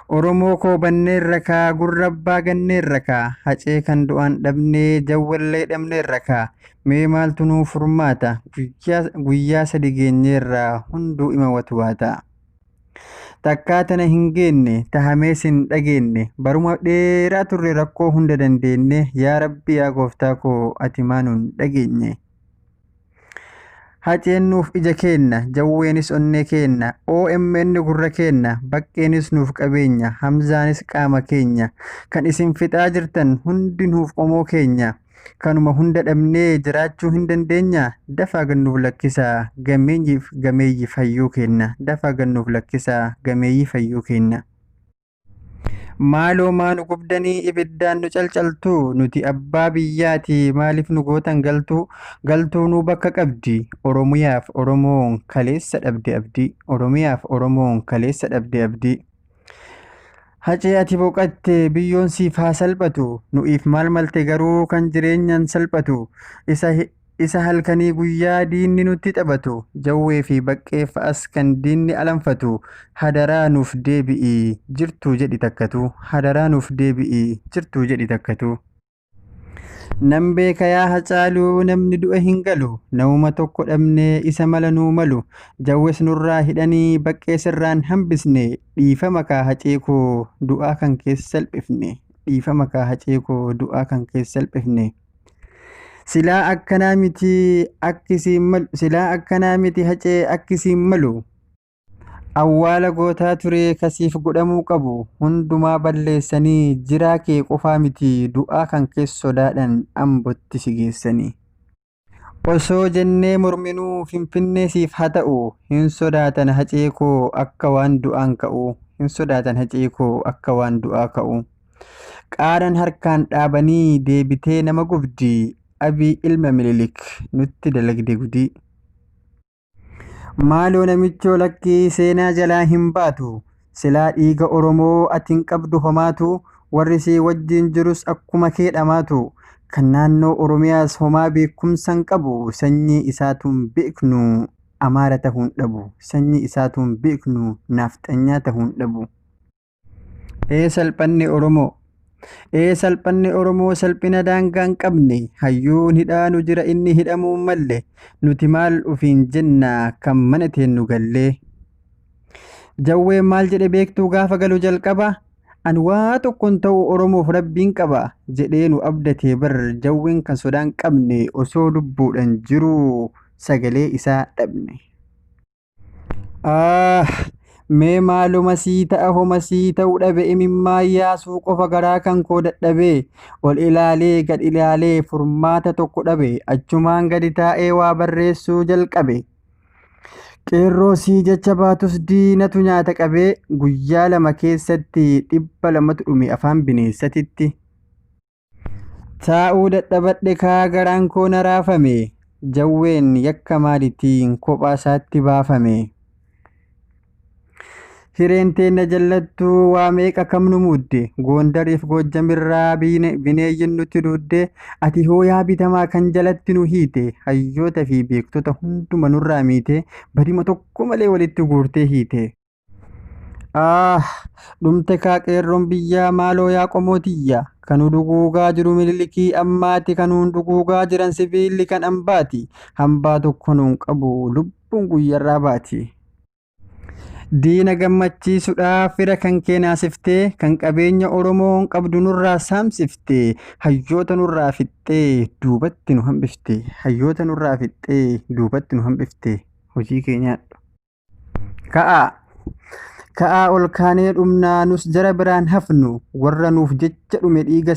Oromoo koo banneerra kaa, gurra abbaa ganneerra kaa, Hacee kan du'aan dhabnee, Jawwallee dhabneerra kaa, mee maaltu nuuf furmaata? Guyyaa sadi geenyeerraa hunduu ima watwaata. Takkaa tana hin geenne, tahamees hin dhageenne, baruma dheeraa turre rakkoo hunda dandeenye, yaa Rabbi yaa gooftaa koo ati maa nun dhageenye? Haceen nuuf ija keenna, Jawweenis onnee keenna, OMN gurra keenna, Baqqeenis nuuf qabeenya, Hamzaanis qaama keenya. Kan isin fixaa jirtan hundi nuuf qomoo keenya. Kanuma hunda dhabnee jiraachuu hin dandeenya? Dafaa gad nuuf lakkisaa gameeyyiif gameeyyii fayyuu kenna. Dafaa gad nuuf lakkisaa gameeyyii fayyuu kenna. Maaloo maa nu gubdanii ibiddaan nu calcaltuu? Nuti abbaa biyyaati, maaliif nu gootan galtuu? Galtuu nuu bakka qabdi. Oromiyaaf Oromoon kaleessa dhabde abdii. Oromiyaaf Oromoon kaleessa dhabde abdii. Hacee ati boqatte biyyoon siif haa salphatu. Nu'iif maal malte garuu kan jireenyaan salphatu. Isa halkanii guyyaa diinni nutti taphatu. Jawwee fi Baqqee fa'as kan diinni alanfatu. Hadaraa nuuf deebi'i jirtuu jedhi takkatu. Hadaraa nuuf deebi'i jirtuu jedhi takkatu. Nan beeka yaa Hacaaluu, namni du'e hin galu. Namuma tokko dhabnee isa mala nuu malu. Jawwes nurraa hidhanii Baqqee sirraan hambisne. Dhiifama kaa Hacee koo du'aa kan keessa salphifne. Dhiifama kaa Hacee koo du'aa kan keessa salphifne. Silaa akkanaa miti akkisiin malu. Silaa akkanaa miti Hacee akkisiin malu. Awwaala gootaa ture kasiif godhamuu qabu. Hundumaa balleessanii jiraa kee qofaa miti du'aa kan keessa sodaadhaan Ambotti si geessanii. Osoo jennee morminuu Finfinnee siif haa ta'u. Hin sodaatan Hacee koo akka waan du'aan ka'u. Hin sodaatan Hacee koo akka waan du'aa ka'u. Qaadhan harkaan dhaabanii deebitee nama gubdi. Abii ilma Minilik nutti dalagde gudii. Maaloo namichoo lakkii seenaa jalaa hin baatu. Silaa dhiiga Oromoo ati hin qabdu homaatu. Warri si wajjin jirus akkuma kee dhamaatu. Kan naannoo Oromiyaas homaa beekumsa hin qabu. Sanyii isaatuun beeknu Amaara ta'uun dhabu. Sanyii isaatuun beeknu naafxanyaa ta'uun dhabu. Ee salphanne Oromoo! Ee salphanne Oromoo, salphina daangaa hin qabne. Hayyuun hidhaanu jira inni hidhamuu hin malle. Nuti maal ofiin jenna kan mana teennu gallee? Jawween maal jedhe beektuu gaafa galu jalqaba? Ani waa tokkon ta'u, Oromoof Rabbiin qaba jedhee nu abdatee bar. Jawween kan sodaan qabne osoo lubbuudhaan jiruu sagalee isaa dhabne. Ah! Mee maaluma sii ta'a, homa sii ta'u dhabe, imimmaan yaasuu qofa garaa kan koo dadhabee, ol ilaalee gad ilaalee furmaata tokko dhabe, achumaan gadi taa'ee waa barreessuu jalqabe. Qeerroo sii jecha baatus diinatu nyaata qabee, guyyaa 2 keessatti 200tu dhume afaan bineensatitti. Taa'uu dadhabadhe kaa, garaan koo na raafame. Jawween yakka maalitiin kophaa isaatti baafame? Hireen teenna jallattuu waa meeqa kam nu muudde? Goondariif Goojjamirraa bineeyyiin nutti duudde. Ati hoo yaa bitamaa kan jalatti nu hiite, hayyoota fi beektota hunduma nurraa miite, badima tokko malee walitti guurtee hiite. Ah! Dhumte kaa qeerroon biyyaa, maaloo yaa qomoo tiyya. Kan nu duguugaa jiru Minilikii ammaati, kan nuun duguugaa jiran sibiilli kan ambaati. Hambaa tokko nuun qabu, lubbuun guyyarraa baati. Diina gammachiisuudhaaf fira kan kee naasiftee, kan qabeenya Oromoon qabdu nurraa saamsiftee, hayyoota nurraa fixxee duubatti nu hambifte. Hayyoota nurraa fixxee duubatti nu hambifte. Hojii kee nyaadhu. Ka'aa! Ka'aa ol kaanee dhumnaa, nus jara biraan hafnu, warra nuuf jecha dhume dhiiga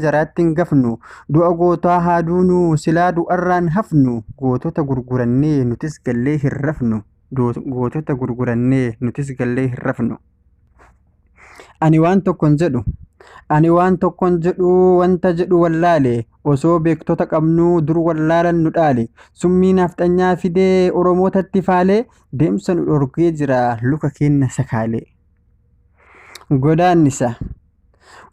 jaraatti hin gafnu. Du'a gootaa haa duunuu, silaa du'arraan hafnu, gootota gurgurannee nutis gallee hin rafnu. Gootota gurgurannee nutis gallee hin rafnu. Ani waan tokkon jedhu. Ani waan tokkon jedhu, wanta jedhu wallaale. Osoo beektota qabnuu dur wallaalan nu dhaale. Summii naafxanyaa fidee Oromootatti faalee, deemsa nu dhorkee jira luka keenna sakaalee. Godaannisa.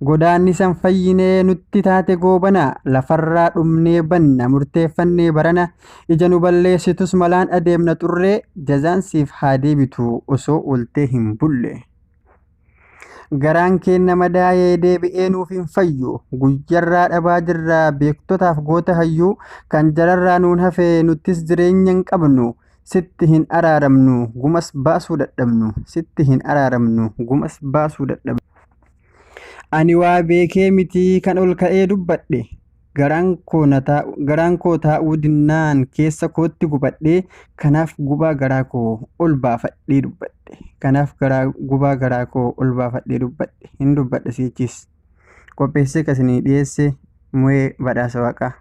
Godaannisan fayyinee nutti taate goobana, lafarraa dhumnee banna murteeffannee barana, ija nu balleessitus malaan adeemna xurree, jazaan siif haa deebitu osoo ooltee hin bulle. Garaan keenya madaa'ee deebi'ee nuuf hin fayyu. Guyyarraa dhabaa jirra beektotaaf goota hayyuu. Kan jararraa nuun hafe nuttis jireenya hin qabnu. Sitti hin araaramnu gumas baasuu dadhabnu. Sitti hin araaramnu gumas baasuu dadhabnu. Ani waa beekee miti kan ol ka'ee dubbadhe. Garaan koo taa'uu dinnaan keessa kootti gubadhe. Kanaaf gubaa garaa koo ol baafadhee dubbadhe. Kanaaf gubaa garaa koo ol baafadhee dubbadhe. Hin dubbadhe sichis. Qopheessee kan isinii dhiyeesse Mu'ee Badhaasa Waaqaa.